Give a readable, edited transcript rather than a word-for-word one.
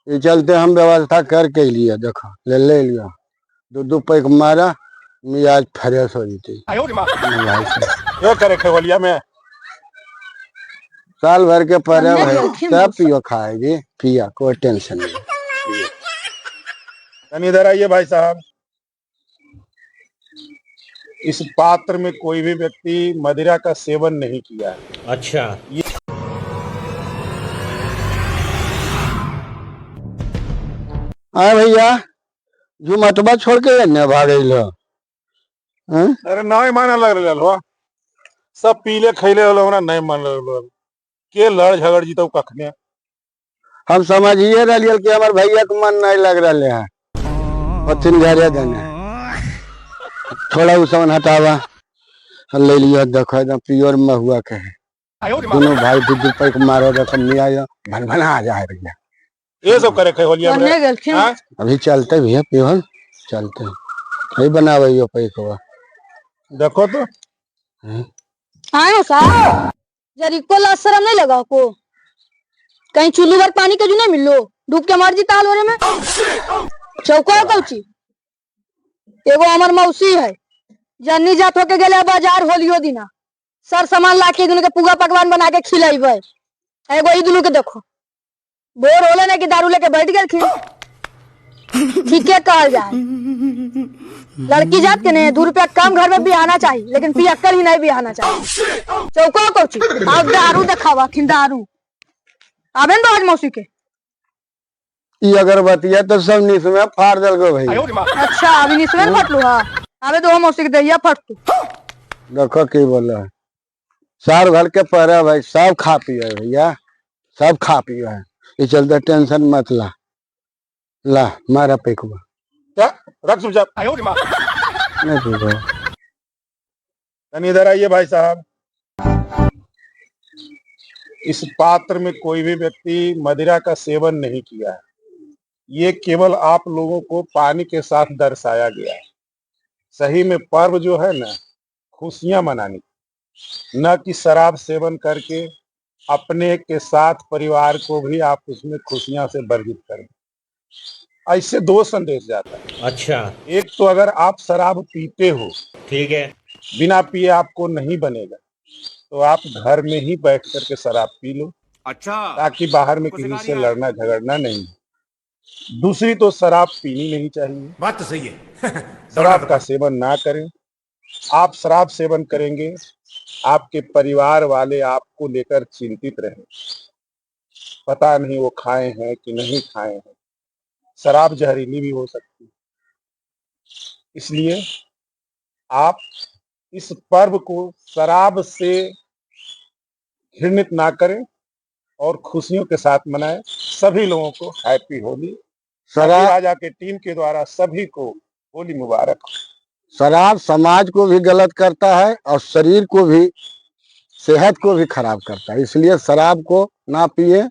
ये चलते हम व्यवस्था करके लिए, देखो ले ले लिया, दो दो पैक मारा, मिजाज फ्रेश हो जती। भाई साहब। ये करे खे होलिया में? साल भर के पर्व हमने है, गेलखिन सब दोस्त। पियो खाएगी, पिया, कोई टेंशन नहीं। तनी इधर आइए भाई साहब। इस पात्र में कोई भी व्यक्ति मदिरा का सेवन नहीं किया है। अच्छा। हाँ भैया, जुमतबा छोड़ के ने भागे लो। हाँ? अरे नहीं माने लग रहा हो, सब पीले खैले होलो, हमरा नहीं मान लग के लड़ झगड़ जीतो कखने। हम समझिए रहिए कि हमार भैया के मन नहीं लग रहा है, अथिन घरे देने थोड़ा उस सामान हटावा ले लियो। देखो एकदम प्योर महुआ के है, दोनों भाई दू दू पैक मारो, देखो मियाँ भन भना आ जाए भैया। ये सब करे खे होलिया में? ओने गेलखिन। हाँ? अभी चलते भैया, प्योर चलते यही बनावे पैकवा। देखो तो। आयो साहब, जरी को लाज शर्म नहीं लगा को? कहीं चुल्लू भर पानी के जो नहीं मिलो, डूब के मर जीता लोरे में। चौको कौची, एगो हमर मौसी है, जन्नी जात होके गेले बाजार होलियो दिना, सर सामान ला के दुनू के पुआ पकवान बना के खिलाइबे। एगो ई दुनू के देखो, बोर होले ना कि दारू लेके बैठ गेलखिन। ठीके कहल जाए, लड़की जात के नहीं 2 रुपया कम घर में बिहाना चाहिए, लेकिन पियक्कड़ ही नहीं बिहाना चाहिए। चौको कौची, अब दारू देखावा खिन, दारू आबे न दो आज मौसी के। ई अगरबत्तिया तो सब निस में फाड़ देलको भैया। अच्छा, अभी निसवे न फटलू? हाँ, आबे दो मौसी के, दहिया फटतू। देखो की बोला है, साल भर के पड़ा भाई, सब खा पिए भैया, सब खा पिए है, ये चलते टेंशन मत ला, ला मारा पैकवा। क्या रख चुपचाप। नहीं पीबो। तनी इधर आइए भाई साहब। इस पात्र में कोई भी व्यक्ति मदिरा का सेवन नहीं किया है। ये केवल आप लोगों को पानी के साथ दर्शाया गया है। सही में पर्व जो है ना, खुशियां मनानी, न कि शराब सेवन करके अपने के साथ परिवार को भी आप उसमें खुशियां से वर्जित करें। ऐसे दो संदेश जाता है। अच्छा। एक तो अगर आप शराब पीते हो, ठीक है, बिना पिए आपको नहीं बनेगा, तो आप घर में ही बैठ करके शराब पी लो। अच्छा। ताकि बाहर में किसी से लड़ना झगड़ना नहीं। दूसरी तो शराब पीनी नहीं चाहिए। बात तो सही है। शराब का सेवन ना करें। आप शराब सेवन करेंगे, आपके परिवार वाले आपको लेकर चिंतित रहे, पता नहीं वो खाए हैं कि नहीं खाए हैं। शराब जहरीली भी हो सकती है, इसलिए आप इस पर्व को शराब से घृणित ना करें और खुशियों के साथ मनाएं। सभी लोगों को हैप्पी होली। शराब राजा के टीम के द्वारा सभी को होली मुबारक। शराब समाज को भी गलत करता है और शरीर को भी, सेहत को भी खराब करता है, इसलिए शराब को ना पिए।